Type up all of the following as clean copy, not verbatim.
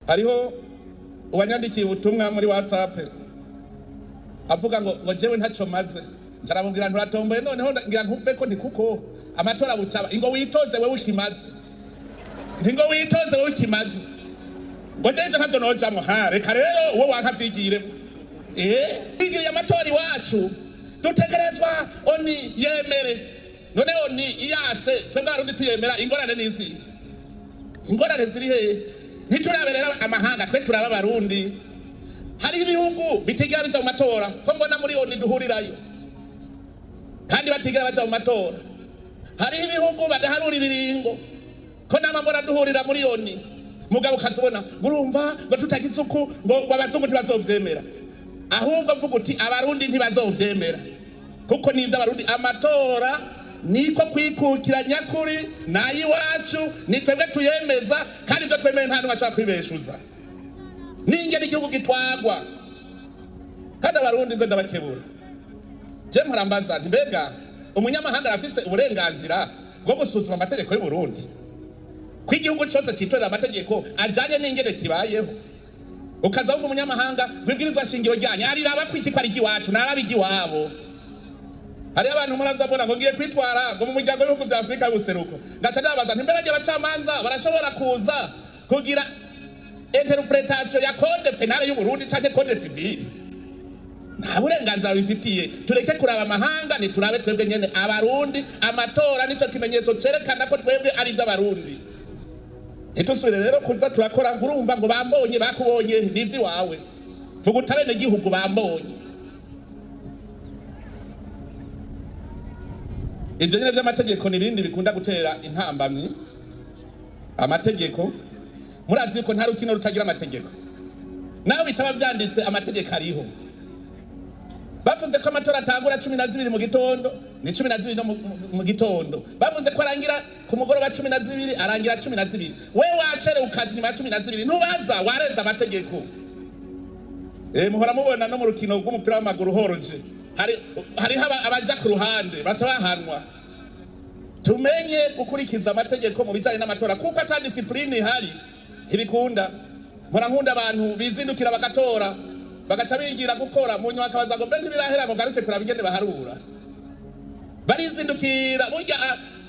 Hariho uwanyandikiye ubutumwa muri WhatsApp avuga ngo jewe ntacyo maze. Ncaramubwira nturatomboye, noneho ngira nkumve ko kuko amatora bucaba ingo witoze wewe ukimaze, ntingo witoze wewe ukimaze, ngo jewe ivyo ntavyo nojamwo. Ha, reka rero uwo wankavyigiremo. Bigiriye amatora iwacu dutegerezwa ONU yemere. None ONU iyase, twebwe Abarundi tuyemera, ingorane nizihe? Ingorane ziri hehe? Ntiturabe rero amahanga, twe turaba Abarundi. Hariho ibihugu bitigera bija mu matora, ko mbona muri ONU duhurirayo kandi batigera baja mu matora. Hariho ibihugu badaharura ibiringo, ko nama mbona duhurira muri ONU. Mugabo ukazibona urumva ngo tutagize uku, ngo abazungu ntibazovyemera. Ahubwo mvuga uti Abarundi ntibazovyemera, kuko nivyo Abarundi amatora niko kwikukira nyakuri nayiwacu, ni twebwe tuyemeza, kandi ivyo twemeye nta n'umwe ashobora kwibeshuza. Ningene igihugu gitwagwa. Kandi Abarundi nze ndabakebura, je mpora nti mbega umunyamahanga arafise uburenganzira bwo gusuzuma amategeko y'u Burundi, ko igihugu cyose citorera amategeko ajanye n'ingene kibayeho? Ukaza wumva umunyamahanga ngo ibwirizwa shingiro ryanyu ariraba kwiki, ko ari iry'iwacu, naraba iry'iwabo. Hariyo abantu muraza mbona ngo ngiye kwitwara ngo mu muryango w'ibihugu vya Afurika y'ubuseruko, ngaca ndabaza nti mbega abacamanza barashobora kuza kugira interpretation ya code pénal y'u Burundi canke code civil? Nta burenganzira bifitiye. Tureke kuraba amahanga, niturabe twebwe nyene Abarundi. Amatora nico kimenyetso cerekana ko twebwe ari ivy'Abarundi. Ntitusubire rero kuza turakora ngo urumva ngo bambonye, bakubonye n'ivy'iwawe. Vuga uti abenegihugu bambonye. Ivyo nyene vy'amategeko n'ibindi bikunda gutera intambamyi. Amategeko, murazi yuko nta rukino rutagira amategeko, naho bitaba vyanditse, amategeko ariho. Bavuze ko amatora atangura 12 mu gitondo, ni 12 no mu gitondo. Bavuze ko arangira ku mugoroba 12, arangira 12. We wacere ukaza inyuma ya 12, ntubaza warenza amategeko. Muhora mubona no mu rukino rw'umupira w'amaguru horoje, hariho abaja ku ruhande baca bahanwa. Tumenye gukurikiza amategeko mu bijanye n'amatora, kuko ata discipline ihari ntibikunda. Mpora nkunda abantu bizindukira bagatora, bagaca bigira gukora, mu nyuma akabaza ngo mbe ntibirahera, ngo ngaruke kuraba ingene baharura. Barizindukira burya.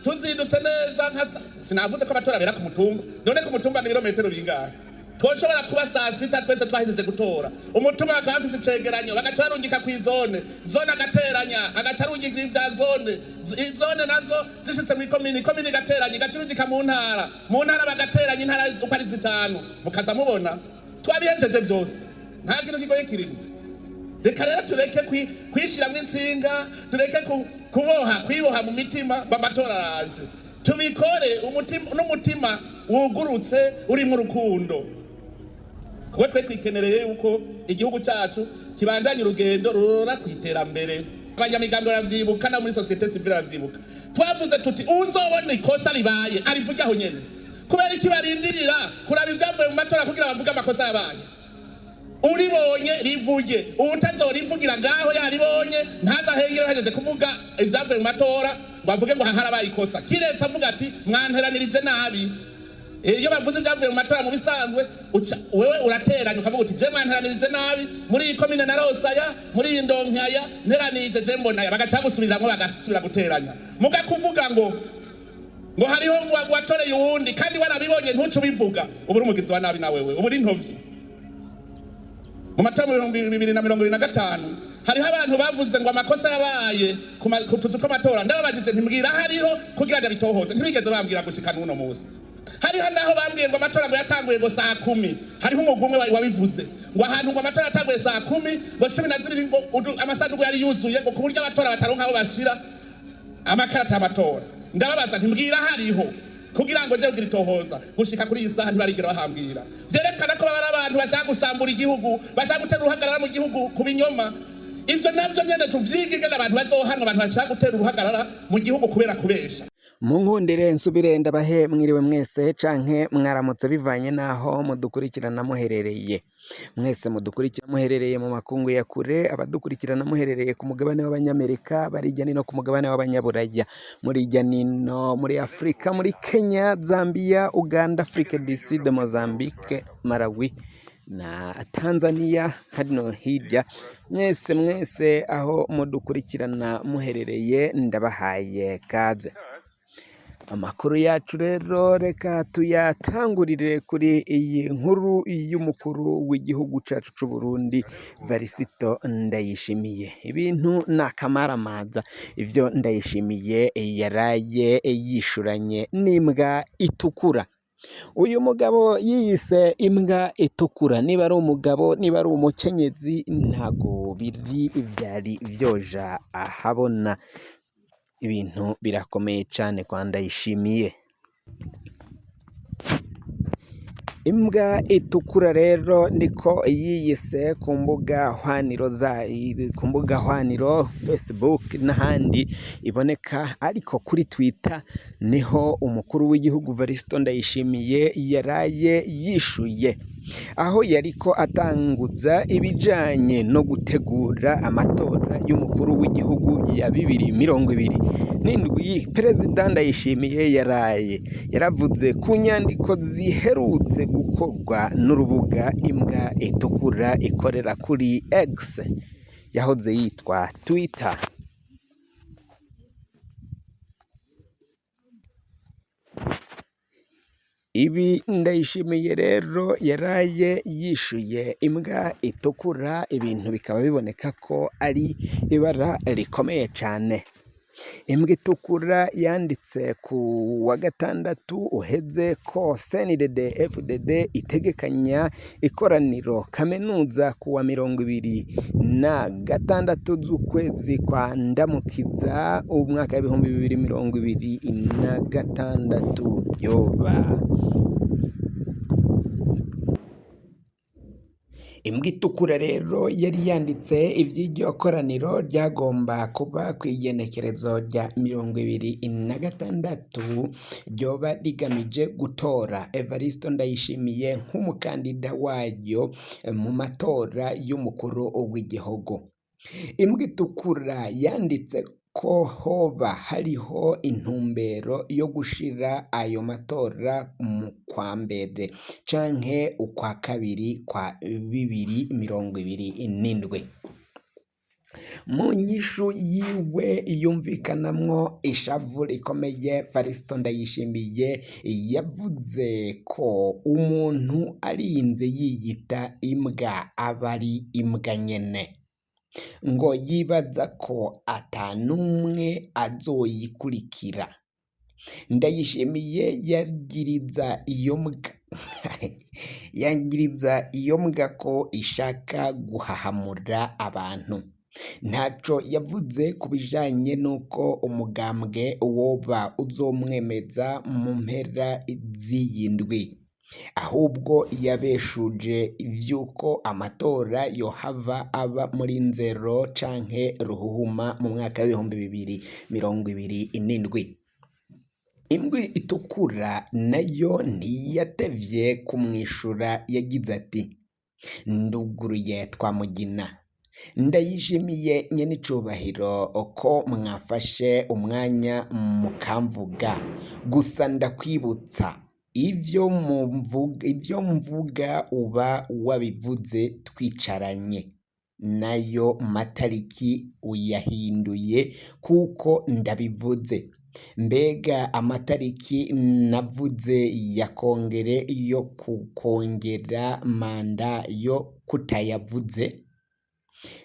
Tuzindutse neza nka sinavuze ko amatora abera ku mutumba. None ku mutumba ni ibirometero bingahe? Twoshobora kuba saa sita twese twahejeje gutora, umutumba bakaba bafise icegeranyo, bagaca barungika kw'izone, zone agateranya, agaca arungika ivya zone, izone nazo zishitse mw'ikomini, ikomini igateranya, igaca irungika mu ntara, mu ntara bagateranya intara uko ari zitanu, mukaza mubona twabihejeje vyose. Nta kintu kigoye kirimo. Reka rero tureke kwishiramwo intsinga, tureke kuboha, kwiboha mu mitima ngo amatora araje. Tubikore umutima n'umutima wugurutse urimwo urukundo, kuko twe twikenereye yuko igihugu cacu kibandanya urugendo rurora kw'iterambere. Abanyamigambi baravyibuka, no muri société civile baravyibuka. Twavuze tuti uzobona ikosa ribaye arivuge aho nyene. Kubera iki barindirira kuraba ivyavuye mu matora kugira bavuge amakosa yabaye? Uribonye rivuge, uwutazorivugira ngaho yaribonye ntaza ahengere hajeje kuvuga ivyavuye mu matora ngo avuge ngo haharabaye ikosa, kiretse avuga ati mwanteranirije nabi. Iyo bavuze ibyavuye mu matora, mu bisanzwe wewe urateranya ukavuga uti je mwanteranirije nabi, muri iyi komine narosaya, muri iyi ndonkaya nteranije je mbonaya, bagaca gusubiramwo, bagasubira guteranya. Muga kuvuga ngo hariho ngo watoreye uwundi kandi warabibonye ntuce ubivuga, ubu uri umugizi wa nabi, nawewe ubu uri intovyi. Mu matora mu 2025 hariho abantu bavuze ngo amakosa yabaye ku tuzu tw'amatora. Ndababajije ntimbwira hariho kugira ngo bitohoze, ntibigeze bambwira gushika n'uno munsi. Hariho naho bambwiye ngo amatora ngo yatanguye ngo saa 10. Hariho umugwi umwe wabivuze ngo ahantu ngo amatora yatanguye saa 10, ngo 12 ngo amasanduku yari yuzuye, ngo ku buryo abatora bataronka aho bashira amakarata y'amatora. Ndababaza ntimbwira hariho kugira ngo nje kugira itohoza, gushika kuri iyi saha ntibarigera bahambwira. Vyerekana ko baba ari abantu bashaka gusambura igihugu, bashaka gutera uruhagarara mu gihugu ku binyoma. Ivyo navyo nyene tuvyige, ingene abantu bazohanwa, abantu bashaka gutera uruhagarara mu gihugu kubera kubesha. Munkundire nsubire ndabahe mwiriwe mwese canke mwaramutse bivanye n'aho mudukurikirana muherereye. Mwese mudukurikira muherereye mu makungu ya kure, abadukurikirana muherereye ku mugabane w'Abanyamerika, bari hirya no ku mugabane w'Abanyaburaya, muri hirya nino muri Afurika, muri Kenya, Zambia, Uganda, Afrique du Sud, Mozambique, Malawi na Tanzania, hano hirya mwese mwese aho mudukurikirana muherereye ndabahaye kaze. Amakuru yacu rero reka tuyatangurire kuri iyi nkuru y'umukuru w'igihugu cacu c'u Burundi Varisito Ndayishimiye. Ibintu ni akamaramaza, ivyo Ndayishimiye yaraye yishuranye n'imbwa itukura. Uyu mugabo yiyise imbwa itukura, niba ari umugabo niba ari umukenyezi ntago biri vyari vyoja ahabona. Ibintu birakomeye cane kwa Ndayishimiye. Imbwa itukura rero niko yiyise ku mbuga hwaniro za ku mbuga hwaniro Facebook n'ahandi iboneka, ariko kuri Twitter niho umukuru w'igihugu Varisito Ndayishimiye yaraye yishuye, aho yariko atanguza ibijanye no gutegura amatora y'umukuru w'igihugu ya 2027. Perezida Ndayishimiye yaraye yaravuze ku nyandiko ziherutse gukorwa n'urubuga Imbwa Itukura ikorera kuri X yahoze yitwa Twitter. Ibi Ndayishimiye rero yaraye yishuye Imbwa Itukura, ibintu bikaba biboneka ko ari ibara rikomeye cane. Imbwa Itukura yanditse ku wa gatandatu uheze ko CNDD FDD itegekanya ikoraniro kaminuza ku wa 26 z'ukwezi kwa Ndamukiza umwaka w'2026 yoba. Imbwa Itukura rero yari yanditse ivy'iryo koraniro ryagomba kuba kw'igenekerezo rya 26 ryoba rigamije gutora Evaristo Ndayishimiye nk'umukandida waryo mu matora y'umukuru w'igihugu. Imbwa Itukura yanditse ko hoba hariho intumbero yo gushira ayo matora mu kwa mbere canke ukwa kabiri kwa 2027. Mu nyishu yiwe yumvikanamwo ishavu rikomeye, Varisito Ndayishimiye yavuze ko umuntu arinze yiyita imbwa aba ari imbwa nyene, ngo yibaza ko ata n'umwe azoyikurikira. Ndayishimiye yagiriza iyo mbwa yagiriza iyo mbwa ko ishaka guhahamura abantu. Ntaco yavuze ku bijanye n'uko umugambwe woba uzomwemeza mu mpera z'iyi ndwi, ahubwo yabeshuje ivy'uko amatora yohava aba muri Nzero canke Ruhuhuma mu mwaka w'2027. Imbwa Itukura nayo ntiyatevye kumwishura, yagize ati: nduguruye Twamugina, ndayishimiye nyenicubahiro ko mwafashe umwanya mukamvuga, gusa ndakwibutsa ivyo mvuga uba wabivuze twicaranye, nayo matariki uyahinduye kuko ndabivuze. Mbega amatariki navuze ya kongere yo kukongera manda yo kutayavuze?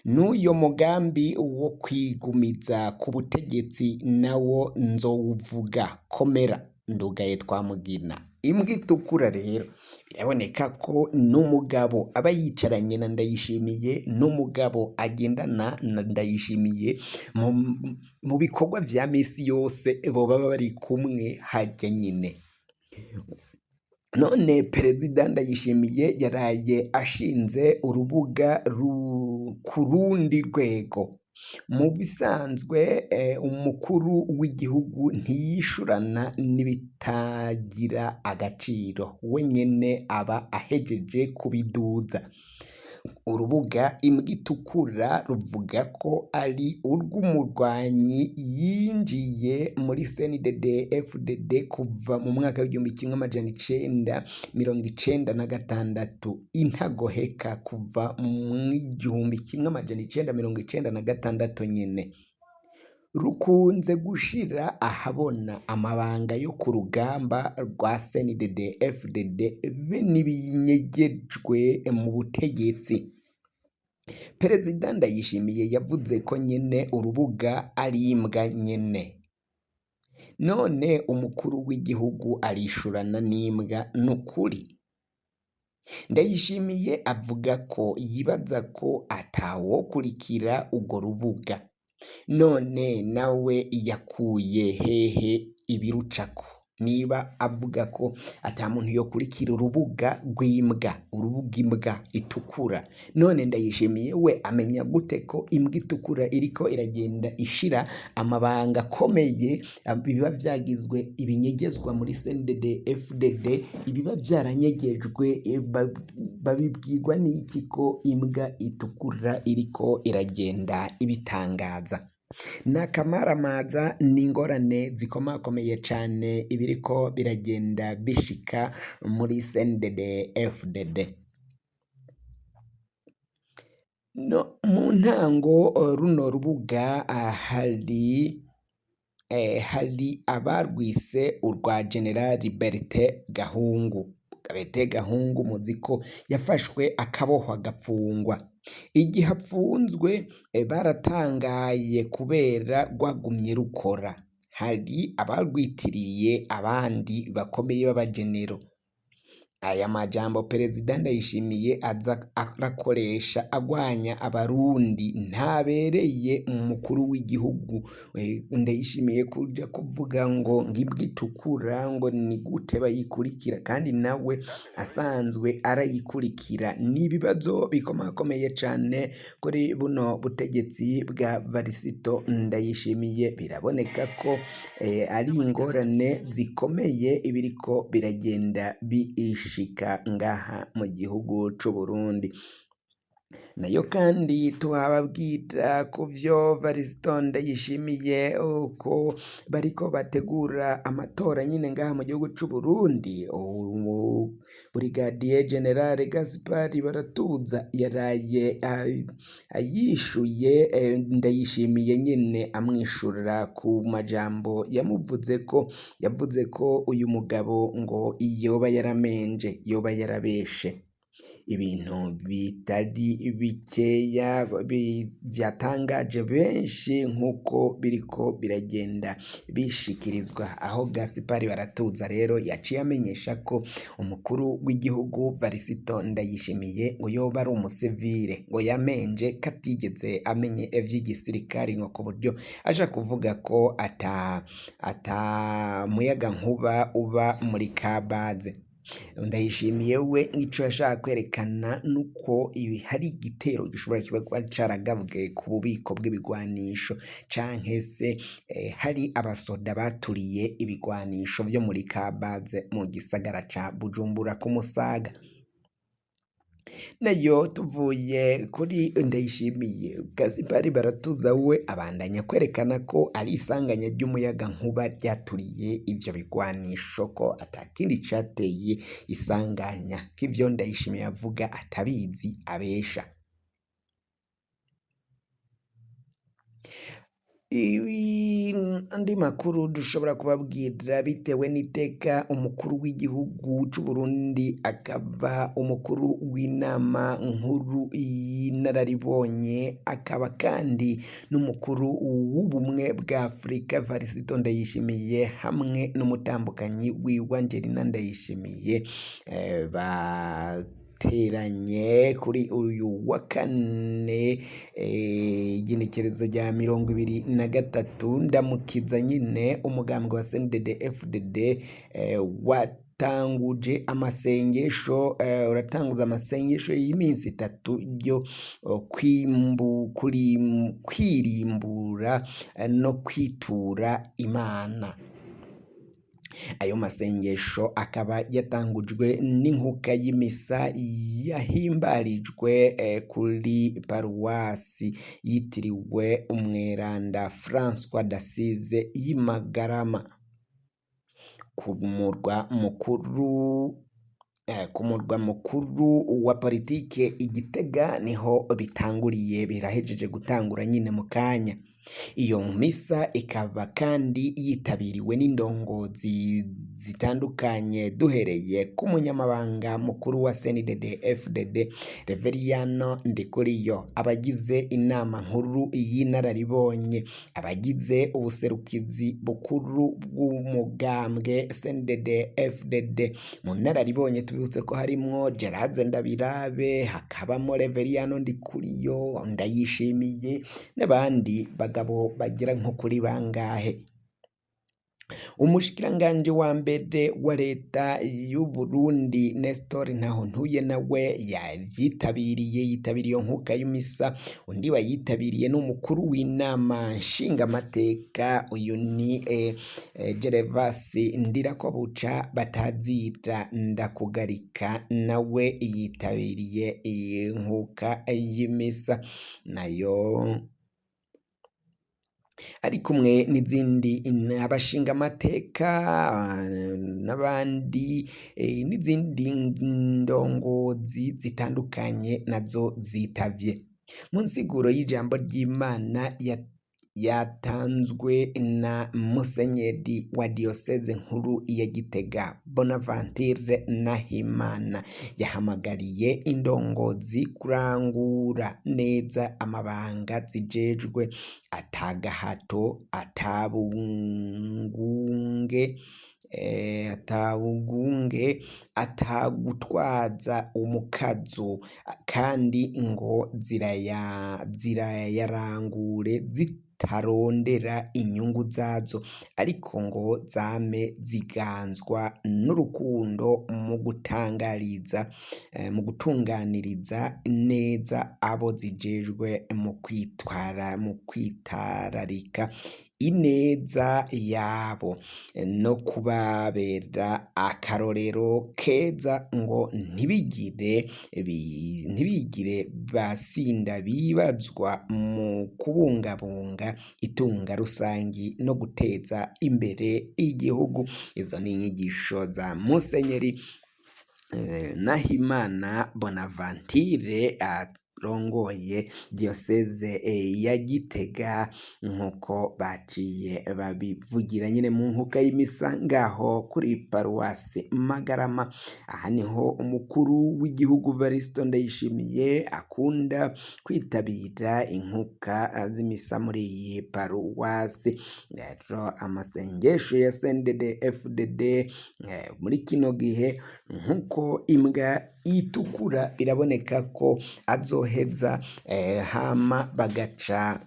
N'uyo mugambi wo kwigumiza ku butegetsi nawo nzowuvuga. Komera ndugaye Twamugina. Imbwa Itukura rero biraboneka ko n'umugabo aba yicaranye na Ndayishimiye, n'umugabo agendana na Ndayishimiye mu bikorwa vya misi yose, boba bari kumwe harya nyine. None Perezida Ndayishimiye yaraye ashinze urubuga ku rundi rwego. Mu bisanzwe umukuru w'igihugu ntiyishurana n'ibitagira agaciro, we nyene aba ahejeje kubiduza. Urubuga Imbwa Itukura ruvuga ko ari urw'umurwanyi yinjiye muri CNDD FDD kuva mu mwaka w'1996, intagoheka kuva mu 1996 nyene. Rukunze gushira ahabona amabanga yo ku rugamba rwa CNDD FDD be n'ibinyegejwe mu butegetsi. Perezida Ndayishimiye yavuze ko nyene urubuga ari imbwa nyene. None umukuru w'igihugu arishurana n'imbwa nukuri? Ndayishimiye avuga ko yibaza ko atawokurikira urwo rubuga. None nawe yakuye hehe ibirucako? Niba avuga ko ata muntu yokurikira urubuga rw'imbwa, urubuga imbwa itukura, none Ndayishimiye we amenya gute ko imbwa itukura iriko iragenda ishira amabanga akomeye biba vyagizwe ibinyegezwa muri CNDD FDD, ibiba vyaranyegejwe babibwirwa n'iki ko imbwa itukura iriko iragenda ibitangaza? N'akamaramaza n'ingorane zikomakomeye cane ibiriko biragenda bishika muri CNDD FDD. No mu ntango runo rubuga hari abarwise urwa General Bertin Gahungu. Bertin Gahungu muzi ko yafashwe akabohwa agapfungwa. Igihe apfunzwe baratangaye kubera rwagumye rukora. Hari abarwitiriye abandi bakomeye b'abagenero. Aya majambo Perezida Ndayishimiye aza arakoresha agwanya abarundi ntabereye umukuru w'igihugu. Ndayishimiye kuja kuvuga ngo ngibwa itukura ngo ni gute bayikurikira kandi nawe asanzwe arayikurikira. Ni ibibazo bikomakomeye cane kuri buno butegetsi bwa Varisito Ndayishimiye. Biraboneka ko ari ingorane zikomeye ibiriko biragenda bishika ngaha mu gihugu c'Uburundi. Nayo kandi tuhababwira ku vyo Varisito Ndayishimiye uko bariko bategura amatora nyine ngaha mu gihugu c'Uburundi. Brigadier General Gaspard Baratuza yaraye ayishuye Ndayishimiye nyine amwishura ku majambo yamuvuze ko yavuze ko uyu mugabo ngo yoba yaramenje, yoba yarabeshe. Ibintu bitari bikeya vyatangaje benshi nk'uko biriko biragenda bishikirizwa, aho Gaspard Baratuza rero yaciye amenyesha ko umukuru w'igihugu Varisito Ndayishimiye ngo yoba ari umusivile, ngo yamenje katigeze amenye ivy'igisirikare, ngo ku buryo aja kuvuga ko ata muyaga nkuba uba muri Kabaze. Ndayishimiye we ico yashaka kwerekana nuko ibi hari igitero gishobora kuba caragabwe ku bubiko bw'ibigwanisho canke se hari abasoda baturiye ibigwanisho vyo muri Kabaze mu gisagara ca Bujumbura ku Musaga. Nayo tuvuye kuri Ndayishimiye, Gaspard Baratuza we abandanya kwerekana ko ari isanganya ry'umuyaga nkuba ryaturiye ivyo bigwanisho, ko atakindi cateye isanganya, k'ivyo Ndayishimiye avuga atabizi abesha. Ibi andi makuru dushobora kubabwira bitewe n'iteka umukuru w'igihugu c'Uburundi akaba umukuru w'inama nkuru y'inararibonye akaba kandi n'umukuru w'ubumwe bwa Afurika Varisito Ndayishimiye hamwe n'umutambukanyi wiwe Angelina Ndayishimiye bateranye kuri uyu wa kane igenekerezo rya 23 ndamukiza nyine umugambwe wa CNDD FDD wa uratanguje amasengesho, uratanguza amasengesho y'iminsi itatu yo kwirimbura no kwitura Imana. Ayo masengesho akaba yatangujwe n'inkuka y'imisa yahimbarijwe kuri paruwasi yitiriwe umweranda François d'Assise y'i Magarama ku murwa mukuru, ku murwa mukuru wa politike i Gitega. Niho bitanguriye, birahejeje gutangura nyine mu kanya. Iyo misa ikaba kandi yitabiriwe n'indongozi zitandukanye, duhereye ku munyamabanga mukuru wa CNDD FDD Reveriyano Ndikuriyo, abagize inama nkuru y'inararibonye, abagize ubuserukizi bukuru bw'umugambwe CNDD FDD mu nararibonye. Tubibutse ko harimwo Gerard Ndabirabe, hakabamo Reveriyano Ndikuriyo, Ndayishimiye n'abandi bagabo bagera nko kuri bangahe. Umushikiranganji wa mbere wa leta y'u Burundi Nestor Ntahontuye nawe yavyitabiriye, yitabiriye iyo nkuka y'imisa. Undi wayitabiriye ni umukuru w'inama nshingamateka, uyu ni Gervas Ndirakobuca batazira Ndakugarika, nawe yitabiriye iyi nkuka y'imisa nayo ari kumwe n'izindi abashingamateka n'abandi, n'izindi ndongozi zitandukanye nazo zitavye. Mu nsiguro y'ijambo ry'Imana yatanzwe na Musenyeri wa Diyoseze nkuru ya Gitega Bonaventure Nahimana, yahamagariye indongozi kurangura neza amabanga zijejwe atagahato, atabugunge, atagutwaza umukazo, kandi ngo zirayarangure zitarondera inyungu zazo, ariko ngo zame ziganzwa n'urukundo mu gutangariza, mu gutunganiriza neza abo zijejwe, mu kwitwara, mu kwitararika ineza yabo no kubabera akarorero keza, ngo ntibigire basinda bibazwa mu kubungabunga itunga rusangi no guteza imbere igihugu. Izo ni inyigisho za Musenyeri Nahimana Bonaventure arongoye diyoseze ya Gitega, nk'uko baciye babivugira nyine mu nkuka y'imisa ngaho kuri paruwasi Magarama. Aha niho umukuru w'igihugu Varisito Ndayishimiye akunda kwitabira inkuka z'imisa muri iyi paruwasi. Rero amasengesho ya CNDD FDD muri kino gihe, nk'uko imbwa itukura, biraboneka ko azoheza hama bagaca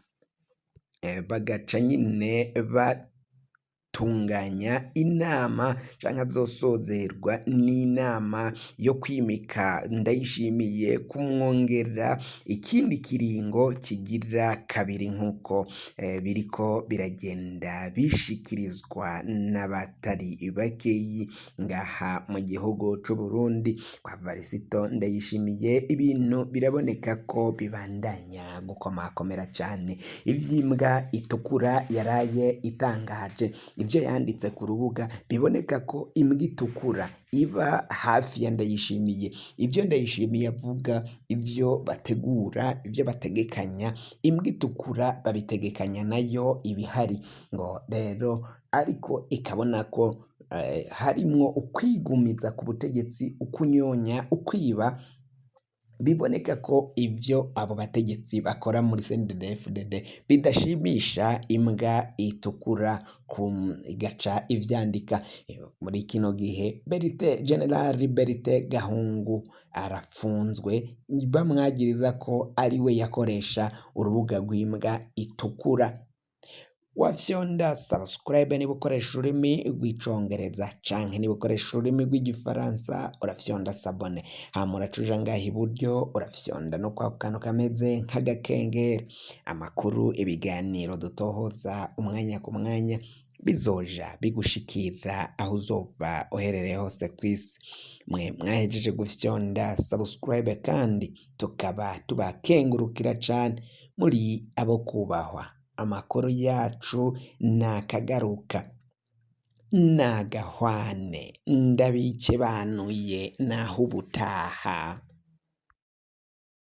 nyine batunganya inama, canke azosozerwa n'inama yo kwimika Ndayishimiye kumwongera ikindi kiringo kigira kabiri, nk'uko biriko biragenda bishikirizwa n'abatari bakeyi ngaha mu gihugu c'u Burundi. Kwa Varisito Ndayishimiye ibintu biraboneka ko bibandanya gukomakomera cane. Ivy'imbwa itukura yaraye itangaje, ivyo yanditse ku rubuga, biboneka ko imbwa itukura iba hafi ya Ndayishimiye. Ivyo Ndayishimiye avuga, ivyo bategura, ivyo bategekanya, imbwa itukura babitegekanya nayo ibihari. Ngo rero ariko ikabona ko harimwo ukwigumiza ku butegetsi, ukunyonya, ukwiba. Biboneka ko ivyo abo bategetsi bakora muri CNDD-FDD bidashimisha imbwa itukura, igaca ivyandika. Muri kino gihe Berite, General Berite Gahungu arafunzwe, bamwagiriza ko ari we yakoresha urubuga rw'imbwa itukura. Wafyonda subscribe niba ukoresha ururimi rw'icongereza, canke niba ukoresha ururimi rw'igifaransa urafyonda s'abonner, hama uraca uja ngaha iburyo urafyonda no kwako kantu kameze nk'agakengeri. Amakuru, ibiganiro dutohoza umwanya ku mwanya bizoja bigushikira aho uzoba uherereye hose kw'isi. Mwe mwahejeje gufyonda subscribe kandi tukaba tubakengurukira cane, muri abo kubahwa. Amakuru yacu nakagaruka, nagahwane, ndabikebanuye naho ubutaha.